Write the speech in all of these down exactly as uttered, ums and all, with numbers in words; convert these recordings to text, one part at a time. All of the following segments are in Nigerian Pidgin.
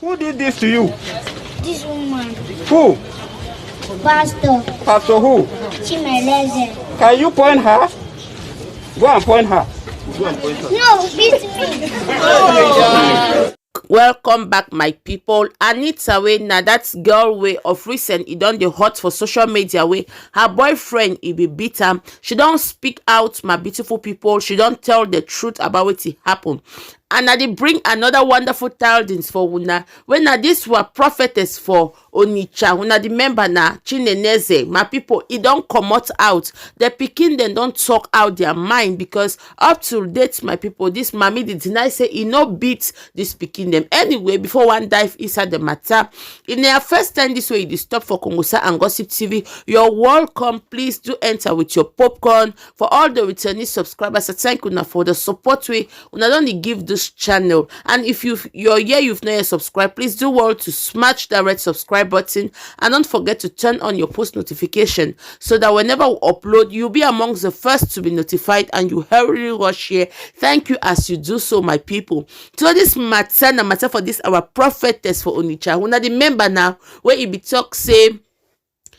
Who did this to you? This woman, Who? Pastor Pastor who? Chimeleze. Can you point her? Go and point her. No, beat me. Welcome back, my people. Anita, wey na that girl wey of recent e don dey hot for social media, wey her boyfriend e be beat am. She don speak out, my beautiful people. She don tell the truth about wetin happen. And I dey bring another wonderful tidings for una. Wey na this were prophetess for Onitsha. Una remember na Chineneze, my people. E don comot out. The pikin dem don talk out their mind, because up to date, my people, this mami dey deny say e no beat this pikin dem. Anyway, before one dive inside the matter, if na your first time this way you dey stop for Kongosa and Gossip T V, you're welcome. Please do enter with your popcorn. For all the returning subscribers, I thank una for the support wey una don dey give this channel. And if you you're here, you've not yet subscribed, please do well to smash that red subscribe button, and don't forget to turn on your post notification, so that whenever we upload, you'll be amongst the first to be notified and you hurriedly rush here. Thank you as you do so, my people. So this matter na matter for this our prophetess for Onitsha. Una remember now, wey e be talk say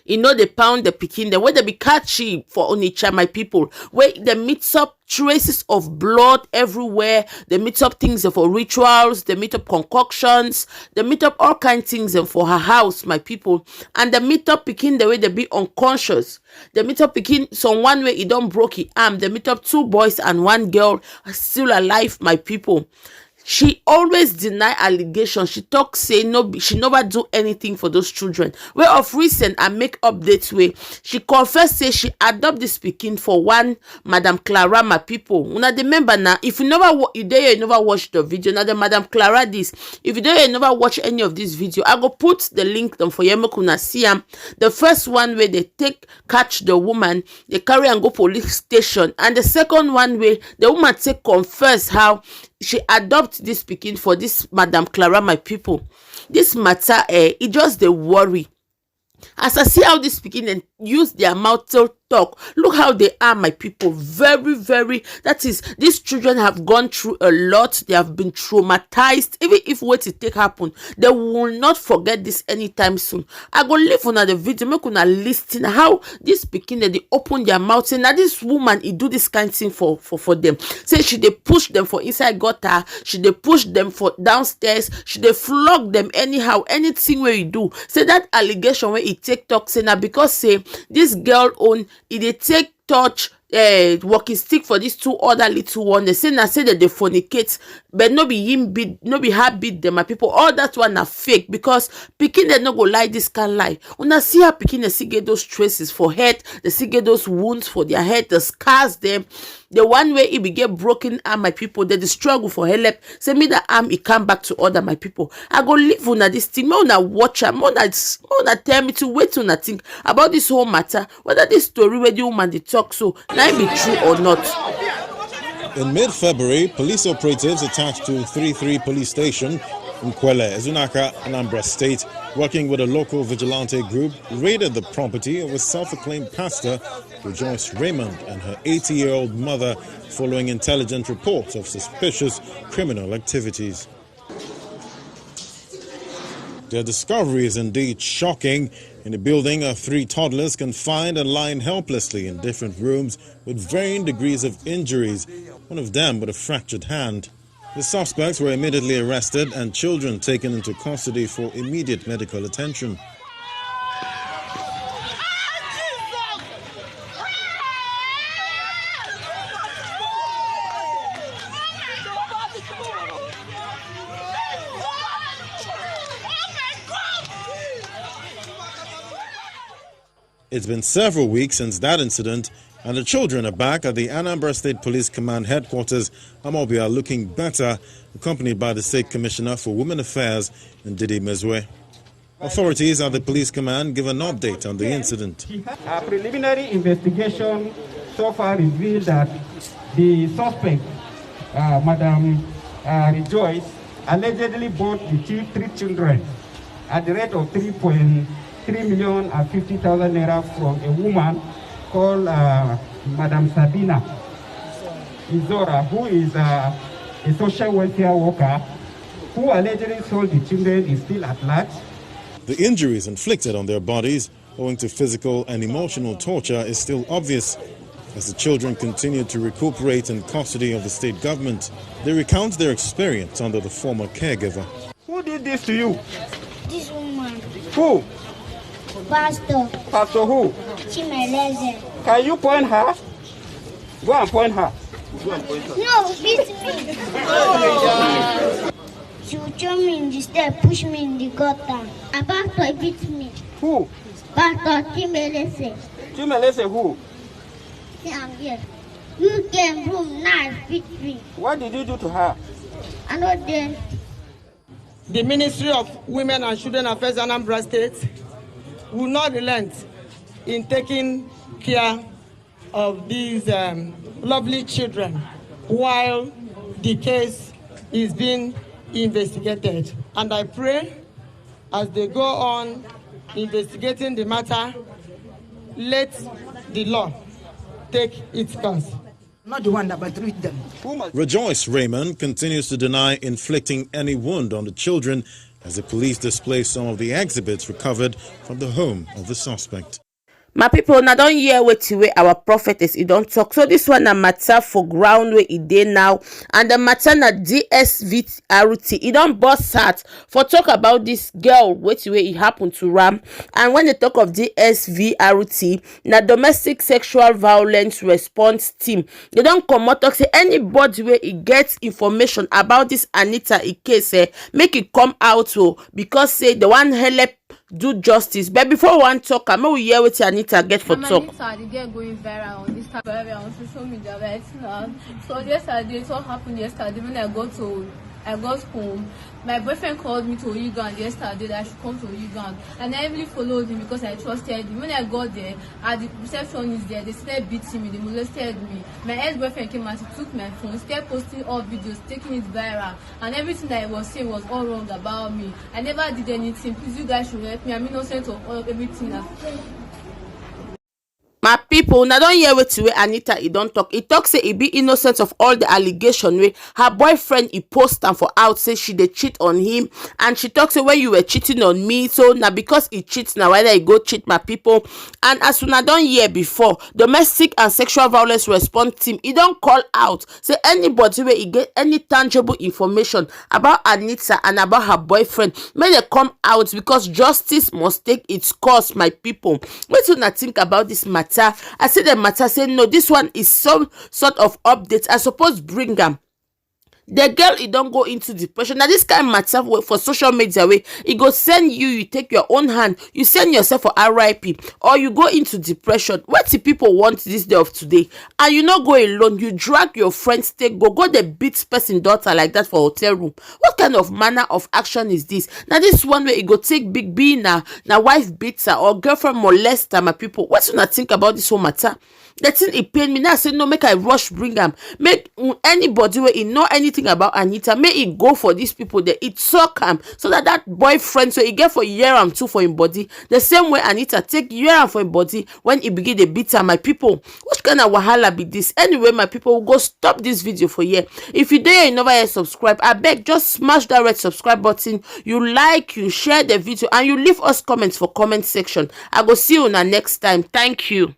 e no dey pound the pikin dem, wey dem be catch she for Onitsha, my people, wey dem meet up traces of blood everywhere. Dem meet up things for rituals, dem meet up concoctions, dem meet up all kind things dem for her house, my people. And dem meet up pikin dem wey dem be unconscious. Dem meet up pikin, some one wey e don broke him arm. Dem meet up two boys and one girl still alive, my people. She always deny allegation. She talk say no be, she never do anything for those children. Wey of recent, I make updates wey she confess say she adopt this pikin for one Madam Clara, my people. Una remember now, if you never wa- you dey here, you never watch the video. Now the Madam Clara this. If you dey here, you never watch any of this video, I go put the link dem for here, make una see am. The first one wey dem take catch the woman, dem carry am go police station, and the second one wey the woman take confess how she adopt this pikin for this Madam Clara, my people. This matter, eh, e just dey worry. As I see how this pikin dem use their mouth to talk, look how they are, my people. Very, very. That is, these children have gone through a lot. They have been traumatized. Even if wetin take happen, they will not forget this anytime soon. I go leave una the video, make una listen how this pikin dem dey open their mouth. Say na this woman e do this kind thing for for for them. Say she dey push them for inside gutter, she dey push them for downstairs, she dey flog them anyhow. Anything wey you do, say that allegation wey e take talk say na because say this girl own e dey take touch uh, walking stick for these two other little one. They say na say that they fornicate, but no be him beat, no be her beat them, my people. All that one na fake, because pikin dem no go lie this kind lie. Una see how pikin dem still get those traces for head, they still get those wounds for their head, the scars them. The one wey e be get broken arm, my people, they dey struggle for help. Say me that arm e come back to order, my people. I go leave una this thing. Make una watch am. Make una, make una tell me to wait una think about this whole matter, whether this story wey the woman dey talk so na im be true or not. In mid-February, police operatives attached to three three Police Station in Kwele, Ezunaka, Anambra State, working with a local vigilante group, raided the property of a self-acclaimed pastor, Rejoice Raymond, and her eighty-year-old mother following intelligent reports of suspicious criminal activities. Their discovery is indeed shocking. In the building are three toddlers confined and lying helplessly in different rooms with varying degrees of injuries, one of them with a fractured hand. The suspects were immediately arrested and children taken into custody for immediate medical attention. It's been several weeks since that incident, and the children are back at the Anambra State Police Command headquarters, Amobia, looking better, accompanied by the State Commissioner for Women Affairs, Ndidi Mezue. Authorities at the police command give an update on the incident. A preliminary investigation so far revealed that the suspect, uh, Madam uh, Rejoice, allegedly bought the two, three children at the rate of three point three million and fifty thousand naira from a woman called uh, Madam Sabina Izora, who is uh, a social welfare worker Who allegedly sold the children is still at large. The injuries inflicted on their bodies owing to physical and emotional torture is still obvious. As the children continue to recuperate in custody of the state government, they recount their experience under the former caregiver. Who did this to you? This woman. Who? Pastor. Pastor who? Chimeleze. Can you point her? Go and point her. No, beat me. She would throw me in the step, push me in the gutter. And Pastor beat me. Who? Pastor Chimeleze. Chimeleze who? See, I'm here. You came room, knife, beat me. What did you do to her? I know then. The Ministry of Women and Children Affairs Anambra State will not relent in taking care of these um, lovely children while the case is being investigated. And I pray as they go on investigating the matter, let the law take its course. Not the one that battered them. Rejoice Raymond continues to deny inflicting any wound on the children as the police display some of the exhibits recovered from the home of the suspect. My people, una don hear wetin wey our prophetess e don talk. So this one na matter for ground wey e dey now, and the matter na D S V R T. E don burst heart for talk about this girl wetin wey e happen to am. And when they talk of D S V R T, na domestic sexual violence response team. They don comot talk say anybody wey e get information about this Anita e case, eh, make e come out o, because say they wan help do justice. But before we wan talk am, make we hear wetin Anita get for Mama talk. Lisa dey get going viral on Instagram, on social media right now. So yesterday, it all happened yesterday when I got to I got home. My boyfriend called me to Oyigan yesterday that I should come to Oyigan, and I really followed him because I trusted him. When I got there, at the receptionist there, they started beating me, they molested me. My ex-boyfriend came and he took my phone, started posting all videos, taking it viral, and everything that he was saying was all wrong about me. I never did anything. Please, you guys should help me. I'm innocent of all, everything. My people, una don hear wetin wey Anita e don talk. E talk say e be innocent of all the allegation wey her boyfriend e post am for out, say she dey cheat on him, and she talk say when you were cheating on me, so na because e cheat na why e go cheat, my people. And as una don hear before, domestic and sexual violence response team e don call out say anybody wey e get any tangible information about Anita and about her boyfriend, make they come out because justice must take its course, my people. Wetin una think about this matter? I say the matter say no, this one is some sort of update. I suppose bring am. The girl e don go into depression. Now this kind matter wey for social media wey e go send you, you take your own hand, you send yourself for R I P, or you go into depression. Wetin people want this day of today? And you no go alone, you drag your friends take go, go dey beat person daughter like that for hotel room. What kind of manner of action is this? Now this one wey e go take big B na na wife beater or girlfriend molester, my people. Wetin una think about this whole matter? The thing e pain me now. I say no, make I rush bring am. Make mm, anybody wey e know anything about Anita, make e go for these people there. E talk am so that that boyfriend so e get for hear am too for him body. The same way Anita take hear am for him body when e begin dey beat am, my people. Which kind of wahala be this? Anyway, my people, we go stop this video for here. If you dey, you never yet subscribe, I beg just smash that red subscribe button. You like, you share the video, and you leave us comments for comment section. I go see you una next time. Thank you.